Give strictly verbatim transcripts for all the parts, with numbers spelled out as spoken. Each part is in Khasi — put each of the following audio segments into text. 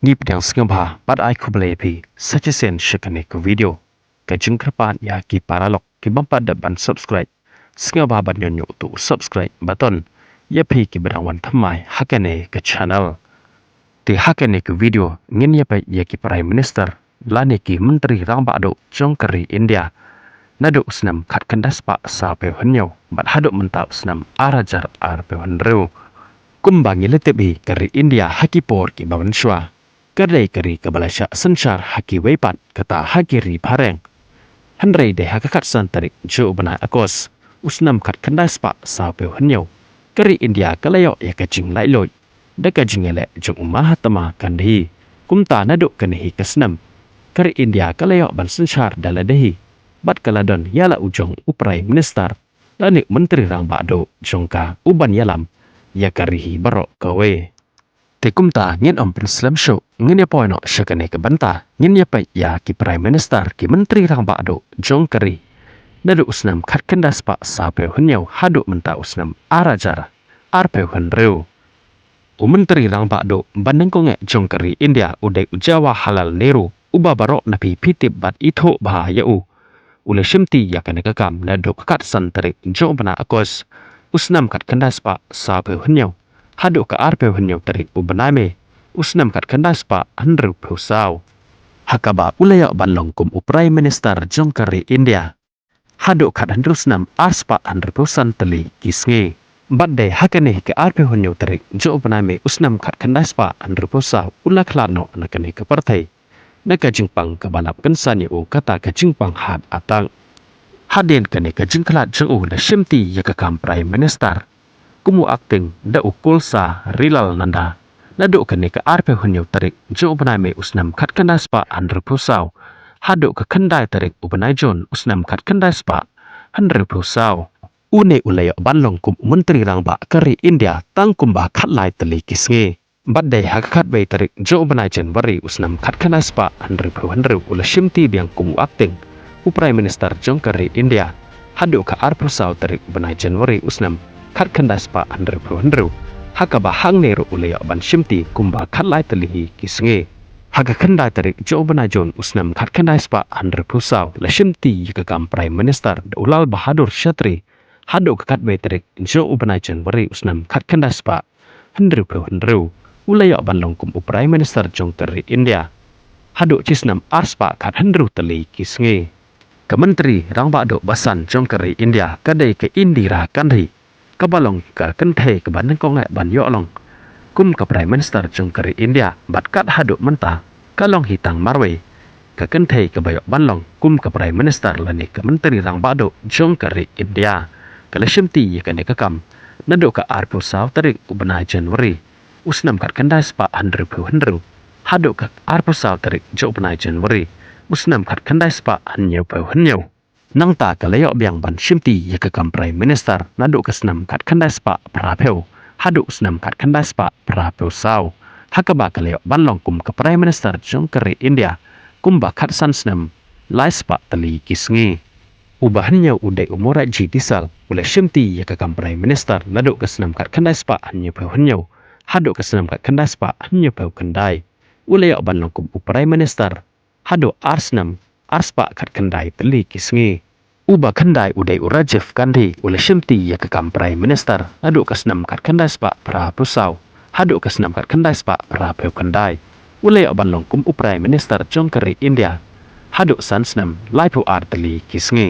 Ngi pdiang sngewbha bad ai khublei ïa phi sa shisien sha kane ka video. Ka jingkyrpad ïa ki paralok ki bym pat dep ban subscribe, sngewbha ban ñion ñion u subscribe button ïa phi ki ba dang wan thymmai ha kane ka channel. Te ha kane ka video ngin ïa peit ïa ki Prime Minister lane ki Myntri Rangbah Duh jong ka ri India naduh u snem khatkhyndai spah sawphew hynñiew bad haduh mynta u snem ar hajar arphew hynriew. Kumba ngi la tip hi, ka ri India ha ki por ki ba wan shuwa ka dei ka ri kaba la shah synshar ha kiwei pat kata ha ki ri phareng. Hynrei dei ha ka khatsan tarik jong u bnai August u snem khatkhyndai spah sawphew hynñiew, ka ri India ka la ïoh ïa ka jinglaitluid da ka jingïaleh jong u Mahatma Gandhi. Kumta naduh kane hi ka snem ka ri India ka la ïoh ban synshar da lade hi bad ka la don ïa la u jong u Prime Minister lane u Myntri Rangbah Duh jong ka u ban ïalam ïa ka ri hi baroh kawei. Te kumta ngin ym pynslem shuh, ngin ïa poi noh sha kane ka bynta, ngin ïa peit ïa ki Prime Minister, ki Myntri Rangbah Duh jong ka ri naduh u snem khatkhyndai spah sawphew hynñiew haduh mynta u snem ar hajar arphew hynriew. U Myntri Rangbah Duh ba nyngkong eh jong ka ri India u dei u Jawaharlal Nehru, uba baroh na phi phi tip bad ithuh bha ïa u. U la shimti ïa kane ka kam naduh ka khatsan tarik jong u bnai August u snem khatkhyndai spah sawphew hynñiew haduh ka arphew hynñiew tarik u bnai May u snem khatkhyndai spah hynriewphew saw, ha kaba u la ïoh ban long kum u Prime Minister jong ka ri India haduh khathynriew snem ar spah hynriewphew san tylli ki sngi. Bad dei ha kane hi ka arphew hynñiew tarik jong u bnai May u snem khatkhyndai spah hynriewphew saw u la khlad noh na kane ka pyrthei na ka jingpang kaba lap kynsan ïa u, kata ka jingpang heart attack. Hadien kane ka jingkhlad jong u la shimti ïa ka kam Prime Minister kum u acting da u Kulsharilal Nanda naduh kane ka arphew hynñiew tarik jong u bnai May u snem khatkhyndai spah hynriewphew saw haduh ka khyndai tarik u bnai June u snem khatkhyndai spah hynriewphew saw. Une u la ïoh ban long kum u Myntri Rangbah ka ri India tang kumba khatlai tylli ki sngi. Bad dei ha ka khatwei tarik jong u bnai January u snem khatkhyndai spah hynriewphew hynriew u la shimti biang kum u acting, u Prime Minister jong ka ri India haduh ka arphew saw tarik u bnai January u snem khatkhyndai spah hynriewphew hynriew, ha kaba hangne ruh u la ïoh ban shimti kumba khatlai tylli hi ki sngi. Ha ka khyndai tarik jong u bnai June u snem khatkhyndai spah hynriewphew saw la shimti ïa ka kam Prime Minister da u Lal Bahadur Shastri haduh ka khatwei tarik jong u bnai January u snem khatkhyndai spah hynriewphew hynriew u la ïoh ban long kum u Prime Minister jong ka ri India haduh shi snem ar spah khathynriew tylli ki sngi. Ka Myntri Rangbah Duh ba san jong ka ri India ka dei ka Indira Gandhi, kaba long ka kynthei kaba nyngkong eh ban ïoh long kum ka Prime Minister jong ka ri India, bad kat haduh mynta ka long hi tang marwei ka kynthei kaba ïoh ban long kum ka Prime Minister lane ka Myntri Rangbah Duh jong ka ri India. Ka la shimti ïa kane ka kam naduh ka arphew saw tarik u bnai January u snem khatkhyndai spah hynriewphew hynriew haduh ka arphew saw tarik jong u bnai January u snem khatkhyndai spah hynñiewphew hynñiew. Nangta ka la ïoh biang ban shimti ïa ka kam Prime Minister naduh ka snem khatkhyndai spah phraphew haduh u snem khatkhyndai spah phraphew saw, ha kaba ka la ïoh ban long kum ka Prime Minister jong ka ri India kumba khatsan snem lai spah tylli ki sngi. Uba hynñiew u dei u Morarji Desai, u la shimti ïa ka kam Prime Minister naduh ka snem khatkhyndai spah hynñiewphew hynñiew haduh ka snem khatkhyndai spah hynñiewphew khyndai. U la ïoh ban long kum u Prime Minister haduh ar snem ar spah khatkhyndai tylli ki sngi. Uba khyndai u dei u Rajiv Gandhi, u la shimti ïa ka kam Prime Minister naduh ka snem khatkhyndai spah phraphew saw haduh ka snem khatkhyndai spah phraphew khyndai. U la ïoh ban long kum u Prime Minister jong ka ri India haduh san snem laiphew ar tylli ki sngi.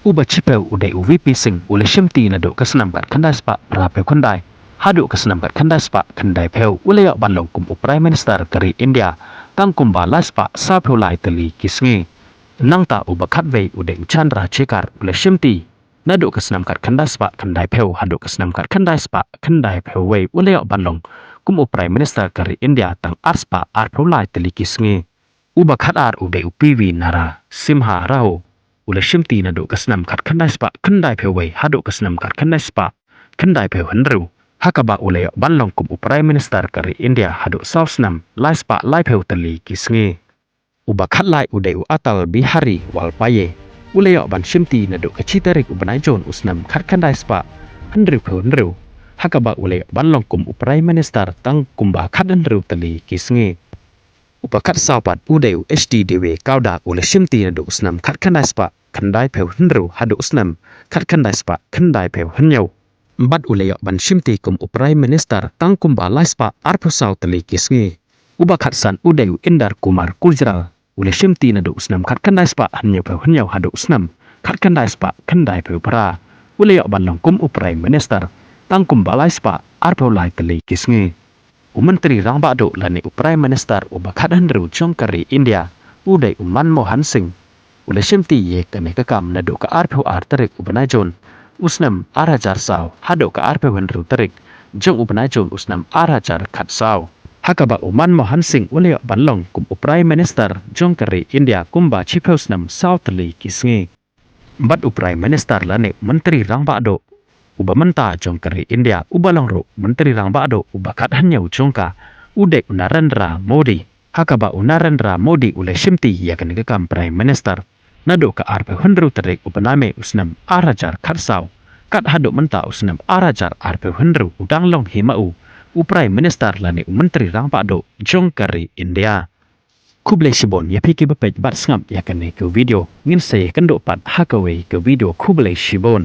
Uba shiphew u dei u V P Singh, u la shimti naduh ka snem khatkhyndai spah phraphew khyndai haduh ka snem khatkhyndai spah khyndaiphew. U la ïoh ban long kum u Prime Minister ka ri India tang kumba lai spah sawphew lai tylli ki sngi. Nangta uba khatwei u dei u Chandrasekhar, u la shimti naduh ka snem khatkhyndai spah khyndaiphew haduh ka snem khatkhyndai spah khyndaiphew wei. U la ïoh ban long kum u Prime Minister ka ri India tang ar spah arphew lai tylli ki sngi. Uba khatar u dei u P V Narasimha Rao, u la shimti naduh ka snem khatkhyndai spah khyndaiphew wei haduh ka snem khatkhyndai spah khyndaiphew hynriew, ha kaba u la ïoh ban long kum u Prime Minister ka ri India haduh saw snem lai spah laiphew tylli ki sngi. Uba khatlai u dei u Atal Bihari Vajpayee, u la ïoh ban shimti naduh ka shi tarik u bnai June u snem khatkhyndai spah hynriewphew hynriew, ha kaba u la ïoh ban long kum u Prime Minister tang kumba khathynriew tylli ki sngi. Uba khatsaw pat u dei u H D Dewey Kawda, u la shimti naduh u snem khatkhyndai spah khyndai phew hynriew haduh u snem khatkhyndai spah khyndai phew hynñiew. Bad u la ïoh ban shimti kum u Prime Minister tang kumba lai spah arphew saw tylli ki sngi. Uba khatsan u dei u Inder Kumar Gujral, u la shimti naduh u snem khatkhyndai spah hynñiew phew hynñiew haduh u snem khatkhyndai spah khyndai phew phra. U la ïoh ban long kum u Prime Minister tang kumba lai spah arphew lai tylli ki sngi. U Myntri Rangbah Duh lane u Prime Minister uba khathynriew jong ka ri India u dei u Manmohan Singh, u la shimti ïa kane ka kam naduh ka arphew ar tarik u bnai Jun u snem ar hajar saw haduh ka arphew hynriew tarik jong u bnai Jun u snem ar hajar khatsaw. Ha kaba u Manmohan Singh u la ïoh ban long kum u Prime Minister jong ka ri India kumba shiphew snem saw tylli ki sngi. Bad u Prime Minister lane u Myntri Rangbah Duh uba mynta jong ka ri India uba long ruh Myntri Rangbah Duh uba khathynñiew jong ka u dei u Narendra Modi. Ha kaba u Narendra Modi u la shimti ïa kane ka kam Prime Minister naduh ka arphew hynriew tarik u bnai May u snem ar hajar khatsaw, kat haduh mynta u snem ar hajar arphew hynriew u dang long hi ma u u Prime Minister lane u Myntri Rangbah Duh jong ka ri India. Khublei shibun ïa phi kiba peit bad sngap ïa kane ka video. Ngin sa ïakynduh pat ha kawei ka video. Khublei shibun.